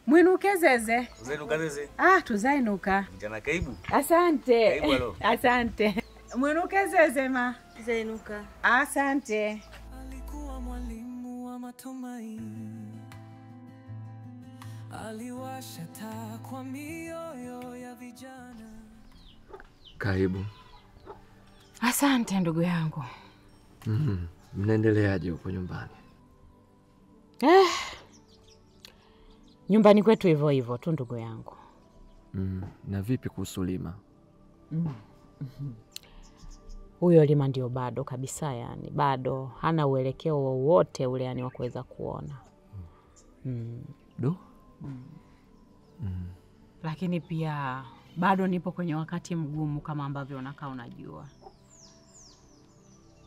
Mwinuke zeze. Uzainuka zeze. Ah, tuzainuka. Mchana kaibu. Asante. Kaibu alo. Asante. Mwinuke zeze ma. Tuzainuka. Asante. Alikuwa mwalimu wa matumaini. Aliwasha taa kwa mioyo ya vijana. Karibu. Asante ndugu yangu. Mnaendeleaje huko nyumbani? Nyumbani kwetu hivyo hivyo tu ndugu yangu. Na vipi kuhusu Lima? Huyo Lima ndio bado kabisa, yani bado hana uelekeo wowote ule yani wa kuweza kuona. Do? Lakini pia bado nipo kwenye wakati mgumu kama ambavyo unakaa unajua.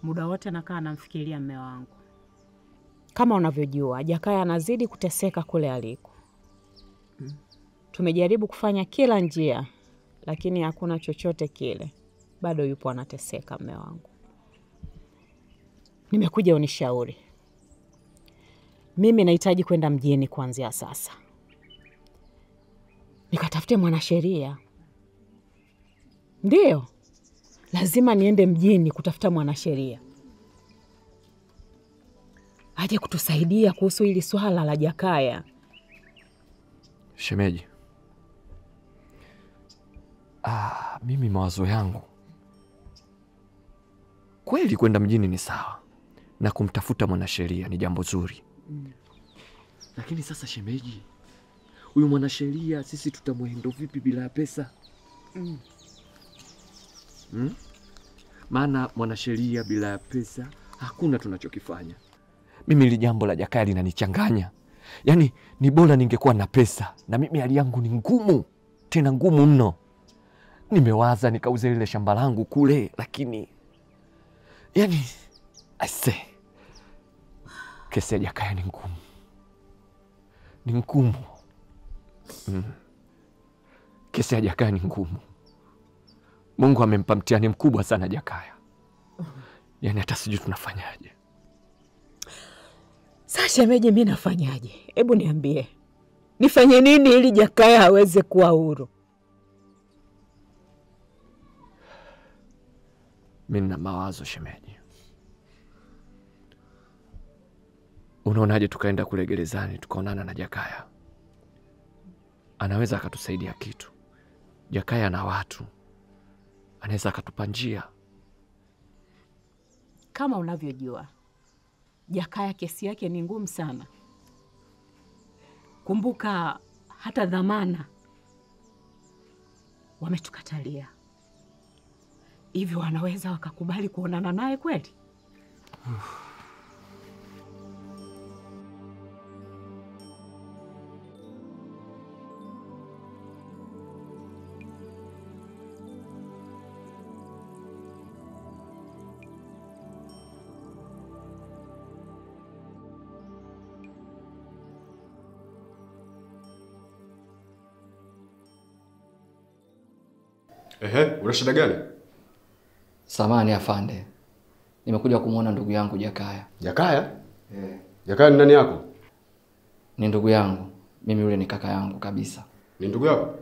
Muda wote nakaa namfikiria mume wangu. Kama unavyojua, Jakaya anazidi kuteseka kule aliko. Tumejaribu kufanya kila njia, lakini hakuna chochote kile. Bado yupo anateseka mume wangu. Nimekuja unishauri. Mimi nahitaji kwenda mjini kuanzia sasa. Nikatafute mwanasheria. Ndio. Lazima niende mjini kutafuta mwanasheria. Aje kutusaidia kuhusu hili swala la Jakaya. Shemeji. Mimi mawazo yangu kweli kwenda mjini ni sawa na kumtafuta mwanasheria ni jambo zuri. Lakini sasa shemeji, huyu mwanasheria sisi tutamwendo vipi bila pesa? Maana mwanasheria bila pesa hakuna tunachokifanya. Mimi hili jambo la Jakaya linanichanganya. Yaani ni bora ningekuwa na pesa, na mimi hali yangu ni ngumu, tena ngumu mno. Nimewaza nikauze lile shamba langu kule, lakini yani aise, kesi ya Jakaya ni ngumu. Ni ngumu. Kesi ya Jakaya ni ngumu. Mungu amempa mtihani mkubwa sana Jakaya. Yaani hata sijui tunafanyaje. Sasa shemeji, mimi nafanyaje? Hebu niambie. Nifanye nini ili Jakaya aweze kuwa huru? Mimi nina mawazo shemeji. Unaonaje tukaenda kule gerezani tukaonana na Jakaya? Anaweza akatusaidia kitu. Jakaya na watu. Anaweza akatupa njia. Kama unavyojua, Jakaya kesi yake ni ngumu sana. Kumbuka hata dhamana wametukatalia. Hivyo wanaweza wakakubali kuonana naye kweli? Ehe, una shida gani? Samahani afande. Nimekuja kumuona ndugu yangu Jakaya. Jakaya? Eh. Jakaya ni nani yako? Ni ndugu yangu. Mimi yule ni kaka yangu kabisa. Ni ndugu yako?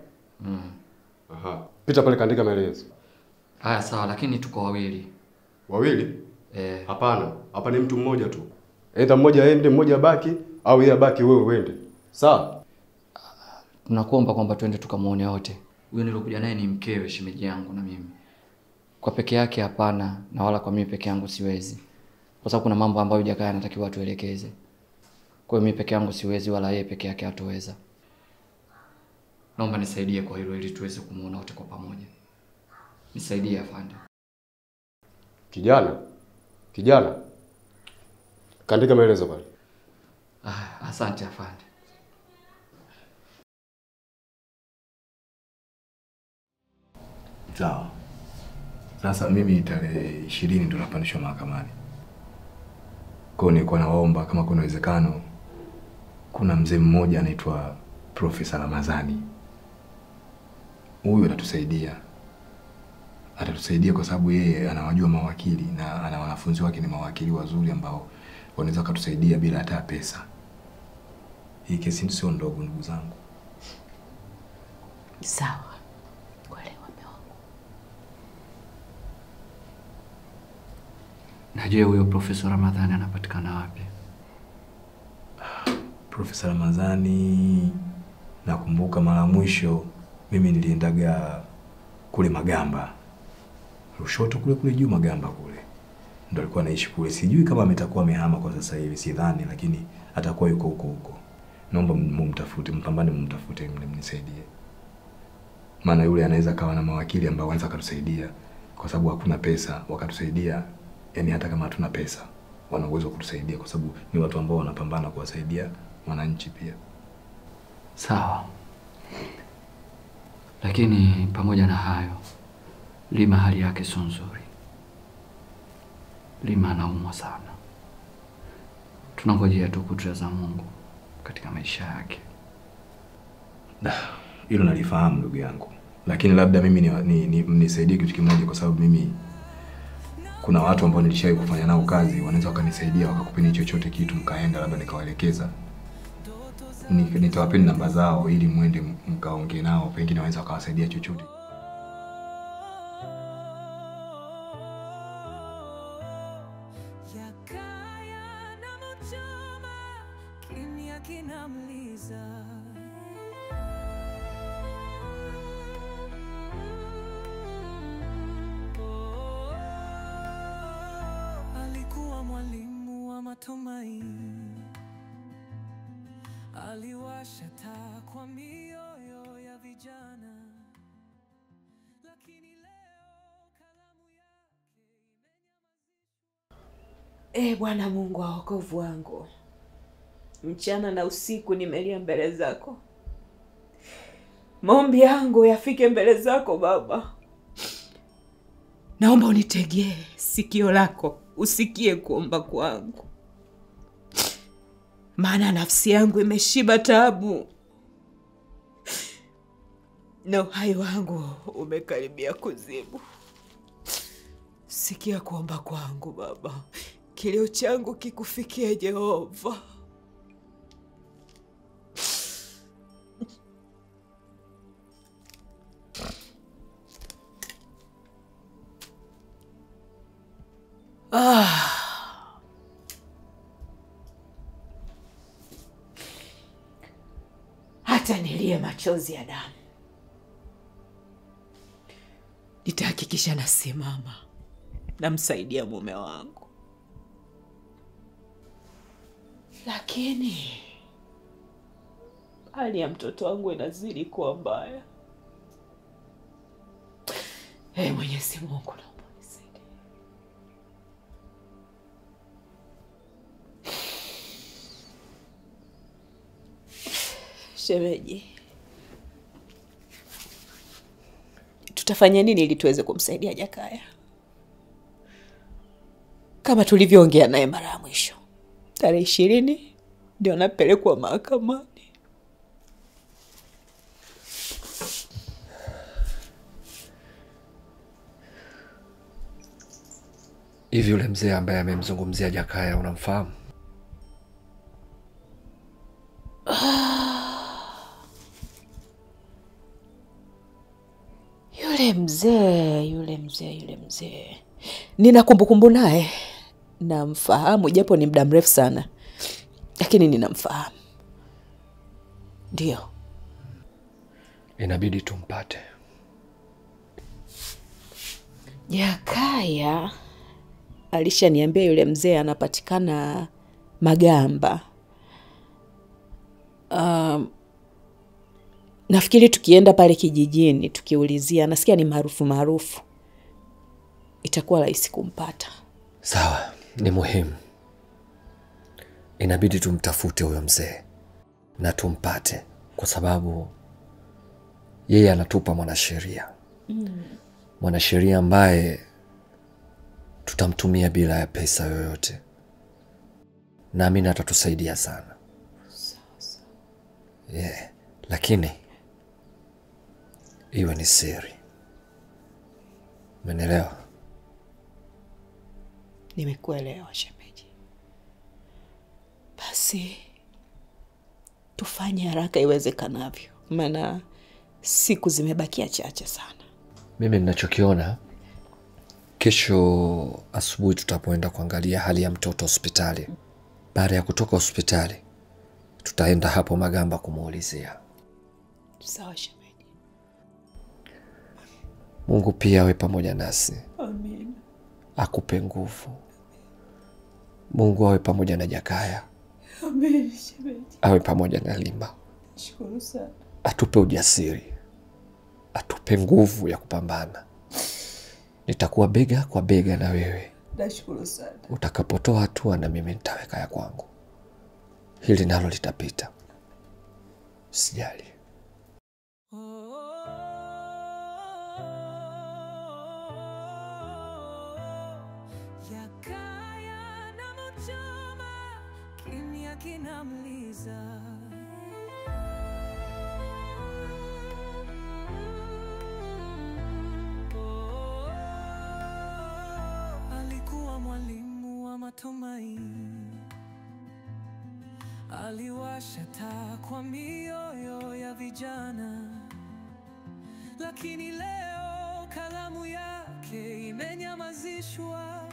Aha. Pita pale kaandika maelezo. Haya sawa, lakini tuko wawili. Wawili? Eh. Hapana, hapa ni mtu mmoja tu. Aidha mmoja aende, mmoja abaki au yeye abaki wewe uende. Sawa? Tunakuomba kwamba twende tukamuone wote. Huyo nilokuja naye ni mkewe shemeji yangu na mimi. Kwa peke yake hapana, na wala kwa mimi peke yangu siwezi. Kwa sababu kuna mambo ambayo Jakaya anatakiwa atuelekeze. Kwa hiyo mimi peke yangu siwezi wala yeye peke yake hatoweza. Naomba nisaidie kwa hilo ili tuweze kumuona wote kwa pamoja. Nisaidie afande. Kijana. Kijana. Kaandika maelezo pale. Asante afande. Sawa. Sasa mimi tarehe 20 ndo napandishwa mahakamani. Kwa hiyo nilikuwa naomba kama kuna uwezekano, kuna mzee mmoja anaitwa Profesa Ramazani. Huyu atatusaidia. Atatusaidia kwa sababu yeye anawajua mawakili na ana wanafunzi wake ni mawakili wazuri ambao wanaweza kutusaidia bila hata pesa. Hii kesi sio ndogo ndugu zangu. Sawa. Kuelewa mume wangu. Na je, huyo Profesa Ramadhani anapatikana wapi? Profesa Ramadhani nakumbuka mara mwisho mimi niliendaga kule Magamba. Lushoto kule kule juu Magamba kule. Ndio alikuwa anaishi kule. Sijui kama ametakuwa amehama kwa sasa hivi, sidhani, lakini atakuwa yuko huko huko. Naomba mumtafute, mpambane mumtafute, mnisaidie. Maana yule anaweza kawa na mawakili ambao wanaweza kutusaidia kwa sababu hakuna pesa, wakatusaidia. Yaani hata kama hatuna pesa, wana uwezo kutusaidia kwa sababu ni watu ambao wanapambana kuwasaidia wananchi pia. Sawa. Lakini pamoja na hayo, Lima hali yake sio nzuri. Lima anaumwa sana. Tunangojea tu kudra za Mungu katika maisha yake. Hilo nalifahamu ndugu yangu. Lakini labda mimi mnisaidie kitu kimoja kwa sababu mimi kuna watu ambao nilishawahi kufanya nao kazi, wanaweza wakanisaidia wakakupeni chochote kitu mkaenda labda nikawaelekeza. Nitawapeni namba zao ili muende mkaongee nao, pengine wanaweza wakawasaidia chochote. Aliwasha taa kwa mioyo ya vijana, lakini leo kalamu yake. Bwana Mungu wa wokovu wangu, mchana na usiku nimelia mbele zako. Maombi yangu yafike mbele zako Baba. Naomba unitegee sikio lako, usikie kuomba kwangu. Maana nafsi yangu imeshiba taabu na uhai wangu umekaribia kuzimu. Sikia kuomba kwangu Baba, kilio changu kikufikie Jehova. Hata nilie machozi ya damu, nitahakikisha nasimama namsaidia mume wangu. Lakini hali ya mtoto wangu inazidi kuwa mbaya. Hey, Mwenyezi Mungu, naomba unisaidie. Shemeji, tutafanya nini ili tuweze kumsaidia Jakaya? Kama tulivyoongea naye mara ya mwisho, tarehe 20 ndio anapelekwa mahakamani. Hivi yule mzee ambaye amemzungumzia Jakaya unamfahamu? Yule mzee. Nina kumbukumbu naye. Namfahamu japo ni muda mrefu sana. Lakini ninamfahamu. Ndio. Inabidi tumpate. Jakaya alishaniambia yule mzee anapatikana Magamba. Nafikiri tukienda pale kijijini tukiulizia, nasikia ni maarufu, itakuwa rahisi kumpata. Sawa, ni muhimu. Inabidi tumtafute huyo mzee na tumpate, kwa sababu yeye anatupa mwanasheria. Mwanasheria ambaye tutamtumia bila ya pesa yoyote. Naamini atatusaidia sana. Sawa. Yeah, lakini iwe ni siri. Umenielewa? Nimekuelewa shemeji. Basi tufanye haraka iwezekanavyo, maana Siku zimebakia chache sana. Mimi ninachokiona, kesho asubuhi tutapoenda kuangalia hali ya mtoto hospitali. Baada ya kutoka hospitali, tutaenda hapo Magamba kumuulizia. Sawa shemeji. Mungu pia awe pamoja nasi. Amin. Akupe nguvu. Mungu awe pamoja na Jakaya. Amin shemeji. Awe pamoja na Lima. Shukuru sana. Atupe ujasiri. Atupe nguvu ya kupambana. Nitakuwa bega kwa bega na wewe. Nashukuru sana. Utakapotoa hatua na mimi nitaweka ya kwangu. Hili nalo litapita. Sijali. Jakaya na mchoma, kimya kinamliza. Alikuwa mwalimu wa matumaini, aliwasha taa kwa mioyo ya vijana. Lakini leo kalamu yake imenyamazishwa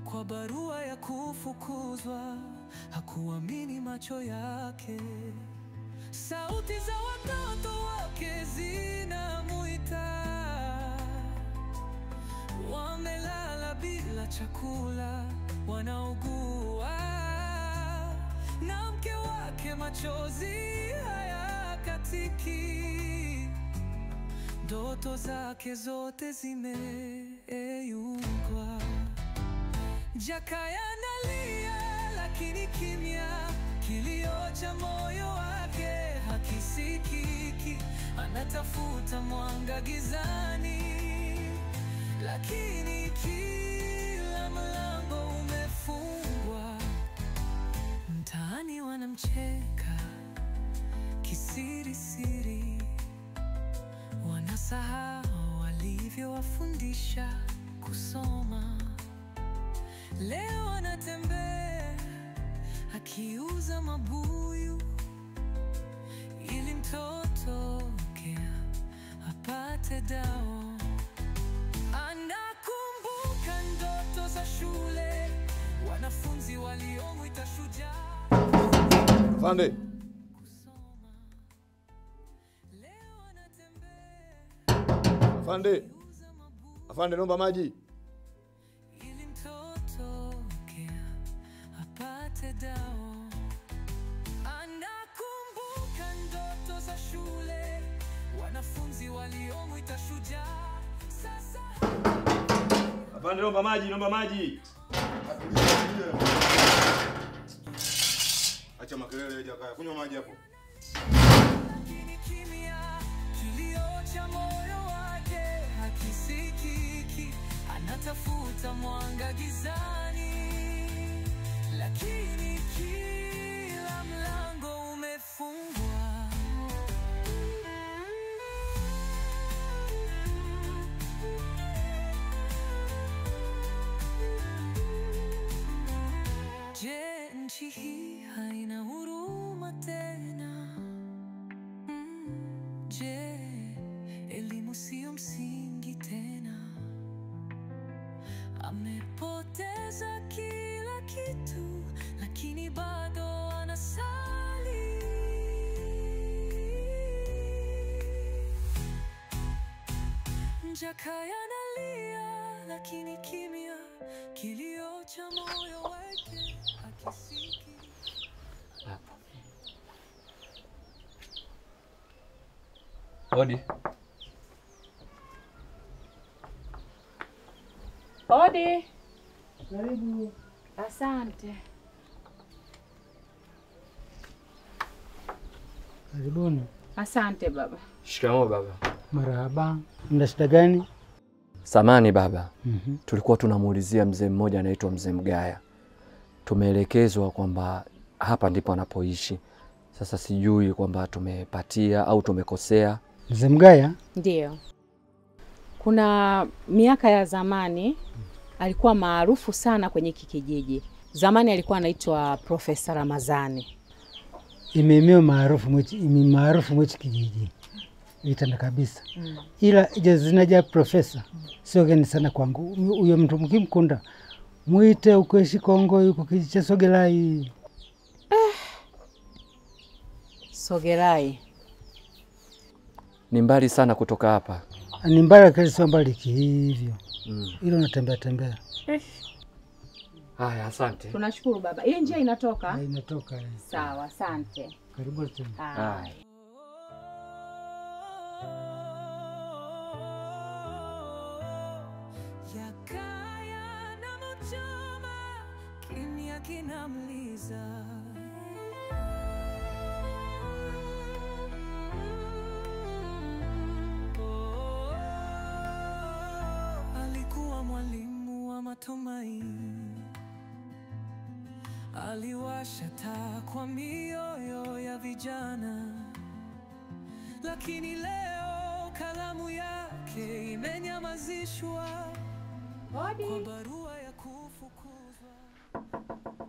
kwa barua ya kufukuzwa. Hakuamini macho yake. Sauti za watoto wake zinamuita, wamelala bila chakula, wanaugua. Na mke wake machozi hayakatiki, ndoto zake zote zimeyeyuka. Jakaya analia lakini kimya, kilio cha moyo wake hakisikiki. Anatafuta mwanga gizani, lakini kila mlango umefungwa. Mtaani wanamcheka kisirisiri, wanasahau walivyowafundisha kusoma. Leo anatembea akiuza mabuyu ili mtoto wake apate dawa. Anakumbuka ndoto za shule, wanafunzi waliomwita shujaa. Afande. Afande. Afande, naomba maji. Ili mtoto wake apate dawa. Anakumbuka ndoto za shule, wanafunzi waliomwita shujaa. Sasa Afande, naomba maji, naomba maji. Acha makelele Jakaya, kunywa maji hapo. Lakini kimya, kilio cha moyo wake hakisikiki. Anatafuta mwanga gizani, lakini kila mlango umefungwa. Je, nchi hii haina huruma tena? Je, elimu sio msingi tena? Amepoteza kila kitu, lakini bado anasali. Jakaya analia, lakini kimya, kilio cha moyo wake hakisiki. Odi. Odi. Karibu. Asante. Karibuni. Asante baba. Shikamoo baba. Marahaba. Mna shida gani? Samani baba. Tulikuwa tunamuulizia mzee mmoja anaitwa Mzee Mgaya. Tumeelekezwa kwamba hapa ndipo anapoishi. Sasa sijui kwamba tumepatia au tumekosea. Mzee Mgaya? Ndio. Kuna miaka ya zamani alikuwa maarufu sana kwenye kijiji. Zamani alikuwa anaitwa Profesa Ramazani. Imemeo maarufu mwichi kijiji. Itanda kabisa. Ila zinaja profesa sio geni sana kwangu. Huyo mtu mkimkunda muite ukoishi Kongo yuko kijiji cha Sogelai. Sogelai ni mbali sana kutoka hapa. Ni mbali lakini sio mbali hivyo. Ila unatembea tembea. Haya, asante. Tunashukuru baba. Hii njia inatoka? Inatoka. Sawa, asante. Karibu tena. Haya. Jakaya na mchoma, kimya kinamliza. Alikuwa mwalimu wa matumaini, aliwasha taa kwa mioyo ya vijana, lakini leo kalamu yake imenyamazishwa kwa barua ya kufukuzwa.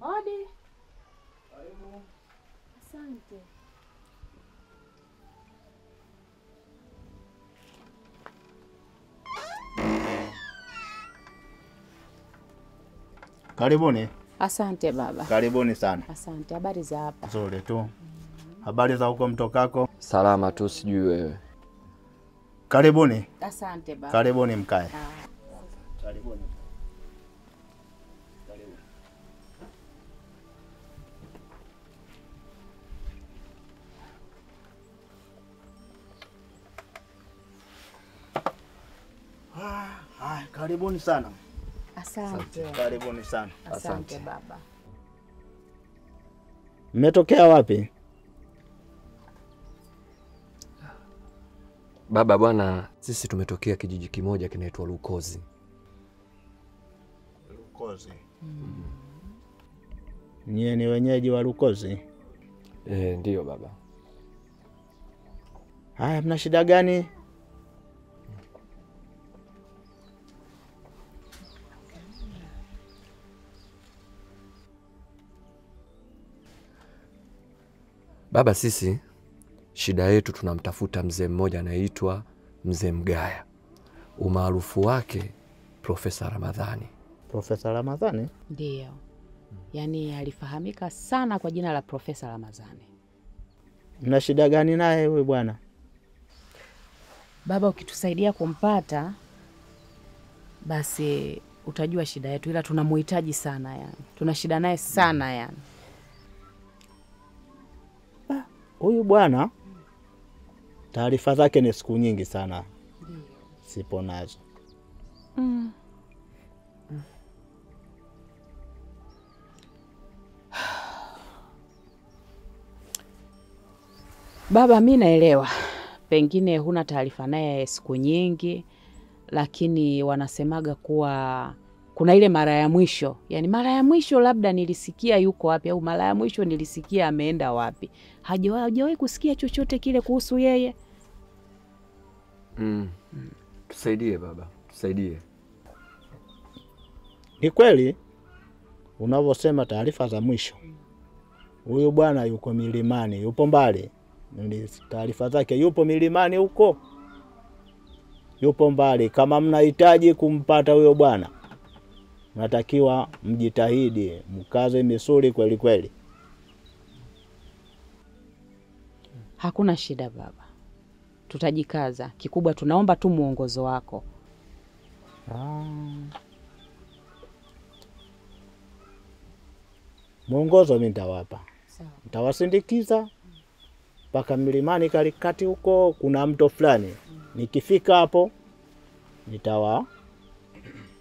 Odi. Karibu. Asante. Karibuni. Asante baba. Karibuni sana. Asante. Habari za hapa? Nzuri tu. Habari za huko mtokako? Salama tu, sijui wewe. Karibuni. Asante baba. Karibuni mkae. Karibuni. Karibuni. Karibuni sana. Asante. Karibuni sana. Asante baba. Mmetokea wapi? Baba bwana, sisi tumetokea kijiji kimoja kinaitwa Lukozi. Lukozi. Nyie ni wenyeji wa Lukozi? Ndiyo baba. Haya, mna shida gani? Baba, sisi shida yetu tunamtafuta mzee mmoja anaitwa Mzee Mgaya. Umaarufu wake Profesa Ramadhani. Profesa Ramadhani? Ndiyo. Yaani alifahamika sana kwa jina la Profesa Ramadhani. Mna shida gani naye huyu bwana? Baba, ukitusaidia kumpata basi utajua shida yetu, ila tunamuhitaji sana yani. Tuna shida naye sana yani. Huyu bwana taarifa zake ni siku nyingi sana sipo nazo. Baba, mimi naelewa pengine huna taarifa naye siku nyingi, lakini wanasemaga kuwa kuna ile mara ya mwisho. Yani mara ya mwisho labda nilisikia yuko wapi, au mara ya mwisho nilisikia ameenda wapi. Hajawahi kusikia chochote kile kuhusu yeye. Tusaidie baba, tusaidie. Ni kweli unavyosema taarifa za mwisho. Huyu bwana yuko milimani, yupo mbali. Taarifa zake yupo milimani huko. Yupo mbali. Kama mnahitaji kumpata huyo bwana, natakiwa mjitahidi, mkaze misuli kweli kweli. Hakuna shida baba. Tutajikaza. Kikubwa tunaomba tu muongozo wako. Muongozo mimi nitawapa. Nitawasindikiza mpaka milimani katikati huko kuna mto fulani. Nikifika hapo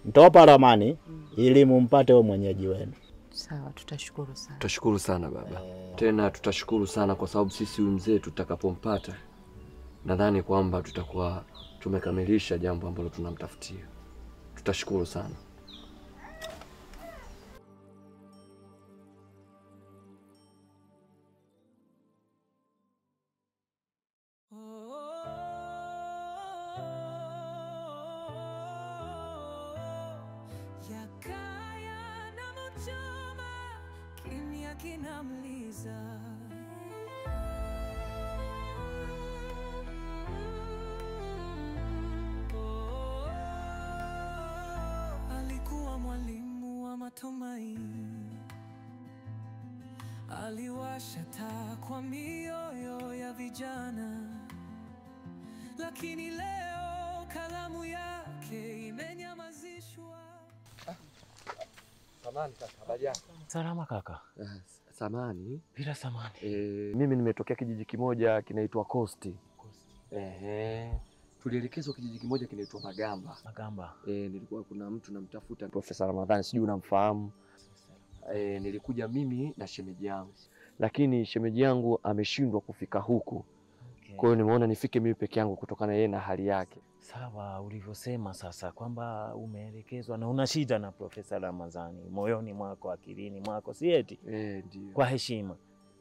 nitawapa ramani ili mumpate wewe mwenyeji wenu. Sawa, tutashukuru sana. Tutashukuru sana baba. Tena tutashukuru sana kwa sababu sisi huyu mzee tutakapompata nadhani kwamba tutakuwa tumekamilisha jambo ambalo tunamtafutia. Tutashukuru sana. Jakaya na mchoma, kimya kinamliza. matumaini, aliwasha taa kwa mioyo ya vijana, lakini leo kalamu yake imenyamazishwa. Samani kaka, habari yako? Salama kaka. Samani? Bila samani. Mimi nimetokea kijiji kimoja kinaitwa Coast. Tulielekezwa kijiji kimoja kinaitwa Magamba. Magamba. Nilikuwa kuna mtu namtafuta Profesa Ramadhani, sijui unamfahamu. Nilikuja mimi na shemeji yangu. Lakini shemeji yangu ameshindwa kufika huku. Okay. Kwa hiyo nimeona nifike mimi peke yangu kutokana yeye na hali yake. Sawa, ulivyosema sasa kwamba umeelekezwa na una shida na Profesa Ramadhani moyoni mwako, akilini mwako, si eti? Ndio. Kwa heshima.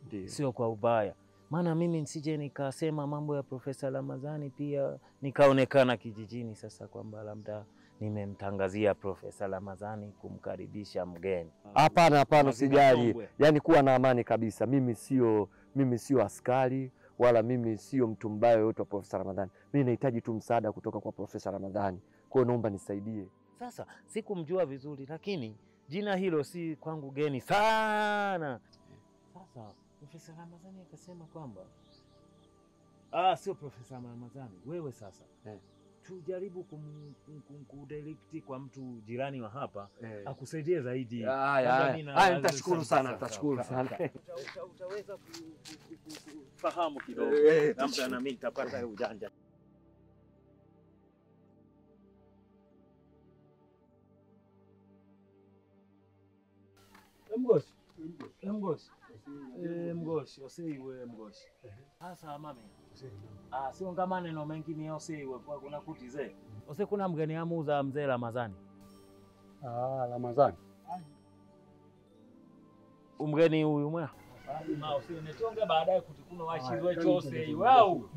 Ndio. Sio kwa ubaya. Maana mimi nisije nikasema mambo ya Profesa Ramadhani pia nikaonekana kijijini sasa kwamba labda nimemtangazia Profesa Ramadhani kumkaribisha mgeni. Hapana, hapana, usijali. Yaani kuwa na amani kabisa. Mimi sio askari wala mimi sio mtu mbaya yoyote wa Profesa Ramadhani. Mimi nahitaji tu msaada kutoka kwa Profesa Ramadhani. Kwa hiyo naomba nisaidie. Sasa sikumjua vizuri, lakini jina hilo si kwangu geni sana. Sasa Profesa Ramadhani akasema kwamba sio Profesa Ramadhani, wewe sasa tujaribu kumdirect kwa mtu jirani wa hapa akusaidie zaidi. Haya, nitashukuru sana, nitashukuru sana. Utaweza kufahamu kidogo. Labda na mimi nitapata ujanja. Mgoshi. Mgoshi. Mgoshi, oseiwe mgoshi. Sasa mami. Sio kama neno mengi ni oseiwe kwa kuna kutize. Ose kuna mgeni amuuza mzee Ramadhani. Ramadhani. Umgeni huyu mwa. Ma usinetonga baadaye kutikuna washizwe chose iwe au.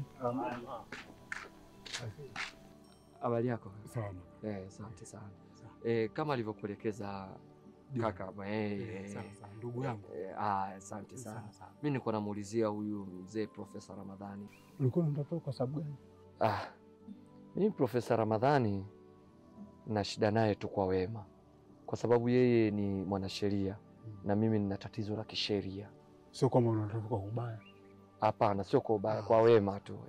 Habari yako? Salama. Asante sana. Kama alivyokuelekeza kaka, sawa ndugu yangu. Asante sana. Mimi nilikuwa namuulizia huyu mzee Profesa Ramadhani. Ulikuwa unamtafuta kwa sababu gani? Mimi Profesa Ramadhani na shida naye tu kwa wema. Kwa sababu yeye ni mwanasheria na mimi nina tatizo la kisheria. Sio kama unatafuta kwa ubaya. Hapana, sio kwa ubaya, kwa wema tu.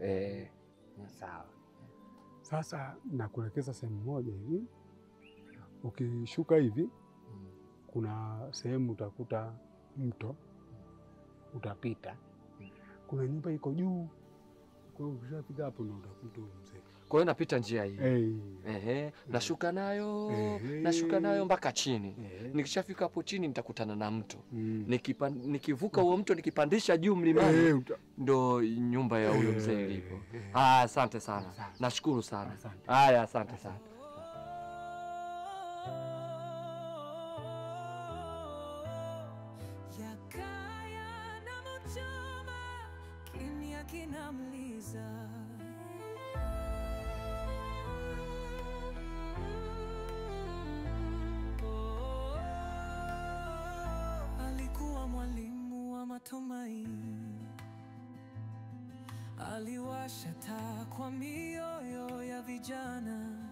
Sawa. Sasa nakuelekeza sehemu moja hivi. Ukishuka hivi kuna sehemu utakuta mto, utapita. Kuna nyumba iko juu. Kwa hiyo ukishafika hapo ndio utakuta mzee. Kwa hiyo napita njia hii. Nashuka nayo, nashuka nayo mpaka chini. Nikishafika hapo chini nitakutana na mto. Nikivuka huo mto nikipandisha juu mlimani ndo nyumba ya huyo mzee ilipo. Asante sana. Nashukuru sana. Haya, asante sana. Alikuwa mwalimu wa matumaini, aliwasha taa kwa mioyo ya vijana,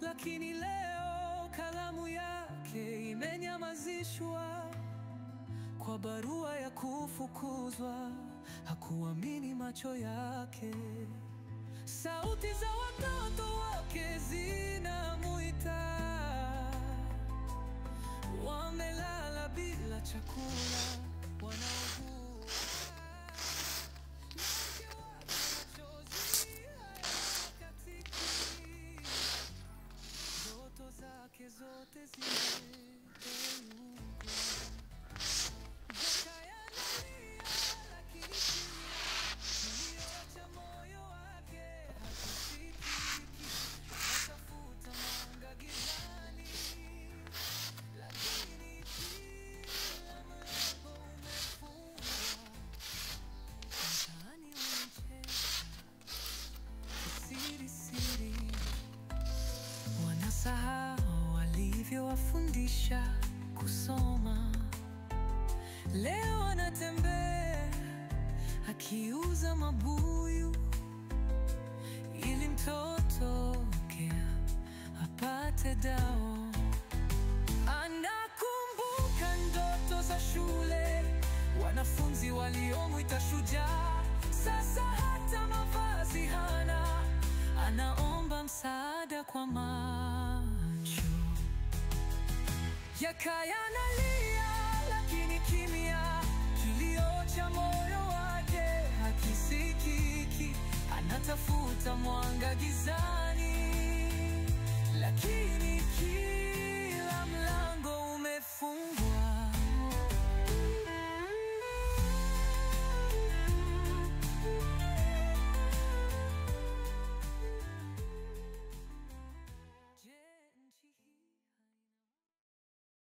lakini leo kalamu yake imenyamazishwa kwa barua ya kufukuzwa. Hakuamini macho yake. Sauti za watoto wake zinamuita, wamelala bila chakula, wanaugua. Machozi hayakatiki, ndoto zake zote zimeyeyuka. Wanasahau walivyowafundisha kusoma. Leo anatembea akiuza mabuyu ili mtoto wake apate dawa. shule. Wanafunzi waliomwita shujaa, sasa hata mavazi hana. Anaomba msaada kwa macho. Jakaya analia lakini kimya, kilio cha moyo wake hakisikiki. Anatafuta mwanga gizani.